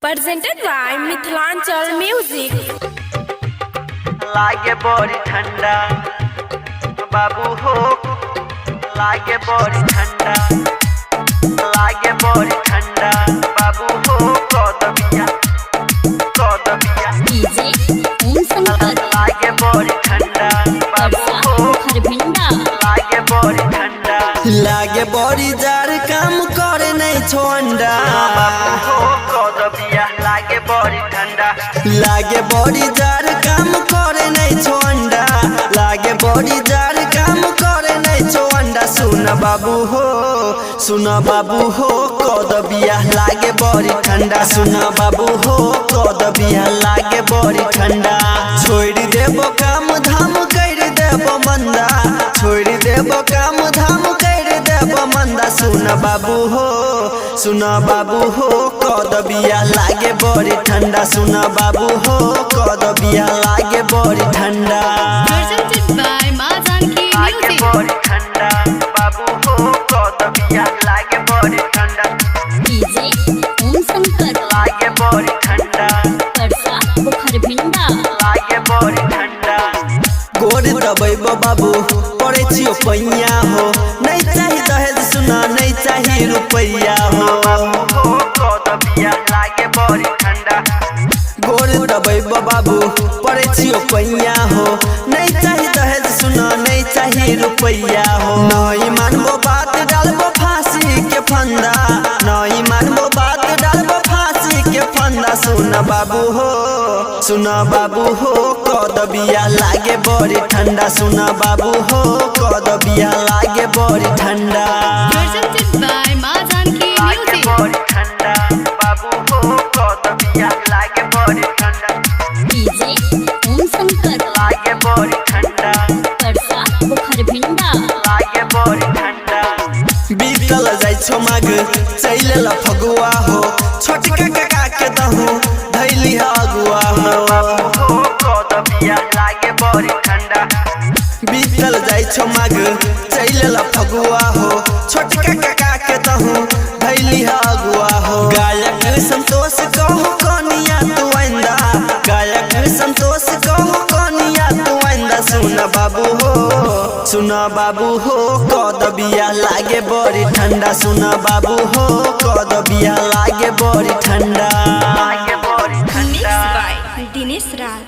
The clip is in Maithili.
Presented by Mithilanchal Music. लागे बड़ी ठंडा बाबू हो, लागे बड़ी ठंडा, लागे बड़ी ठंडा बाबू हो। कदबिया कदबिया डीजे ओम शंकर। लागे बड़ी ठंडा बाबू परसा हो, खरभिंडा। लागे बड़ी ठंडा, लागे बड़ी जार काम करे नहीं छो अंडा। बाबू हो कदबिया लागे बड़ी ठंडा। लागे बड़ी जार काम करे नहीं छो अंडा। लागे बड़ी जार काम करे नहीं छो अंडा। सुन बाबू हो, सुन बाबू हो कदबिया लागे बड़ी ठंडा। सुन बाबू हो कदबिया लागे बड़ी ठंडा। छोड़ देबो काम धाम कर देबो मंदा। छोड़ देबो काम धाम कर देबो मंदा। सुन बाबू हो, सुन बाबू हो कदबिया लागे बड़ी ठंडा। सुन बाबू हो कदबिया लागे बड़ी ठंडा। Presented by Ma Janki लागे Music. बड़ी ठंडा बाबू हो कदबिया लागे बड़ी ठंडा। डीजे ओम शंकर। लागे बड़ी ठंडा परसा खरभिंडा। लागे बड़ी ठंडा। गोर दबैबो बाबू पड़े छियो पैया हो। नहीं चाही दहेज सुना नहीं चाही रुपैया हो। बाबू हो कदबिया लागे बड़ी ठंडा। गोर दबैबो बाबू पड़े छियो पैया हो। नहीं चाही दहेज सुना नहीं चाही रुपैया हो। नहीं मानबो बात डालबो फांसी के फंदा। नहीं मानबो बात डालबो फांसी के फंदा। सुन बाबू हो, सुन बाबू हो कदबिया लागे बड़ी ठंडा। सुन बाबू हो कदबिया लागे बड़ी ठंडा। Presented by Ma Janki लागे Music. बड़ी ठंडा बाबू हो कदबिया लागे बड़ी ठंडा। डीजे ओम शंकर। लागे बड़ी ठंडा परसा खरभिंडा। लागे बड़ी ठंडा। बीतल जाइ छो माग चैल फगुआ हो। छोटका काका के दहु धैली अगुआ हो। बाबू हो कदबिया लागे बड़ी ठंडा। बीतल जाइ छो माग चैल फगुआ हो। छोटका काका के दहु धैली अगुआ हो। गायक संतोष कहो कनिया तू आइंदा। गायक संतोष कहो कनिया तू आइंदा। सुन बाबू हो, सुन बाबू हो कदबिया लागे बड़ी ठंडा। सुन बाबू हो कदबिया लागे बड़ी ठंडा। लागे बड़ी ठंडा। Mixed by Dinesh Raj.